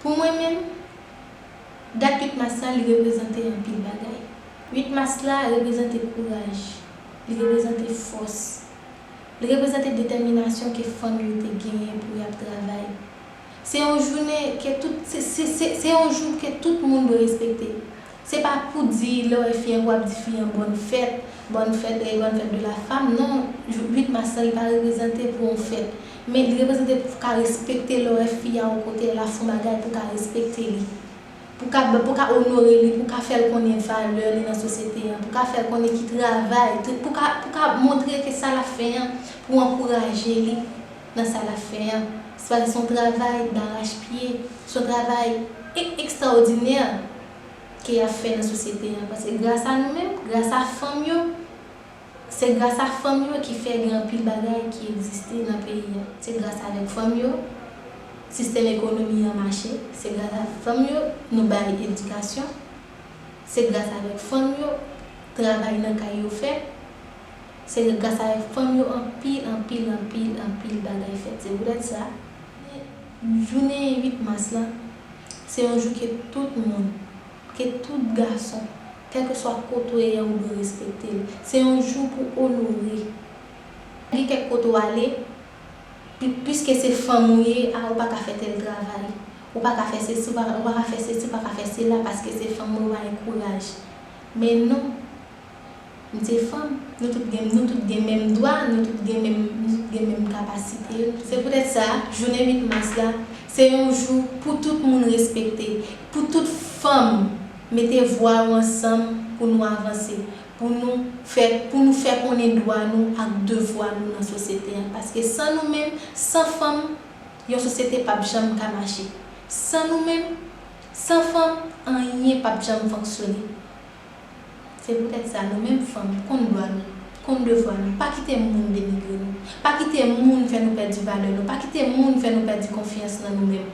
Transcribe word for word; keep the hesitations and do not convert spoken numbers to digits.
Pou mwen menm, dat uit mas la, li reprezante anpil bagay. Uit mas la reprezante kouraj, li reprezante fòs, li reprezante detèminasyon ke fanm yo te genyen pou y ap travay. Se yon jounen ke tout, se, se, se, se yon jou ke tout moun dwe respekte. Se pa pou di lè w wè fi an, pou ap di fi an bòn fèt, bòn fèt, e bòn fèt de la femme, non, uit mas la, li pa reprezante pou yon fèt. Men li reprezante pou w ka respekte lè w wè fi a yon kote, l ap fè yon bagay pou w ka respekte li. Pou w ka, pou w ka onore li, pou w ka fè l konnen valè li nan sosyete an, pou w ka fè l konnen ki travay, pou w ka, pou w ka montre ke sa l ap fè an, pou w ankouraje li nan sa l ap fè an. Se paske se yon travay darachpye, se yon travay e-, ekstraòdinè ke y ap fè nan sosyete an. Paske gras a nou menm, gras a fanm yo, se gras a fanm yo ki fè gen anpil bagay ki egziste nan peyi an. Se gras avèk fanm yo, sistèm ekonomi an mache. Se gras a fanm yo, nou bay edikasyon. Se gras avèk fanm yo, travay nan kay yo fèt. Se gras avèk fanm yo anpil, anpil, anpil, anpil bagay fèt. Se poutèt sa, jounen uit mas la, se yon jou ke tout moun, ke tout gason, kèlkeswa kote w ye a, ou dwe respekte l. Se yon jou pou onore. Gen kèk kote w ale, pi-, piske se fanm ou ye, a, ou pa ka fè tèl travay. Ou pa ka fè sesi, ou pa, ou pa ka fè sesi, ou pa ka fè sela, paske se fanm ou ye, ou pa gen kouraj. Men non, m se fanm, nou tout gen, nou tout gen menm dwa, nou tout gen menm, nou tout gen menm kapasite yo. Se poutèt sa, jounen uit mas la, se yon jou pou tout moun respekte, pou tout fanm mete vwa yo ansanm pou nou avanse, pou nou fè, pou nou fè konnen dwa nou ak devwa nou nan sosyete an. Paske san nou menm, san fanm, yon sosyete p ap janm ka mache. San nou menm, san fanm, anyen p ap janm fonksyone. Se poutèt sa, nou menm fanm, konn dwa nou, konn devwa nou. Pa kite moun denigre nou. Pa kite moun fè nou pèdi valè nou. Pa kite moun fè nou pèdi konfyans nan nou menm.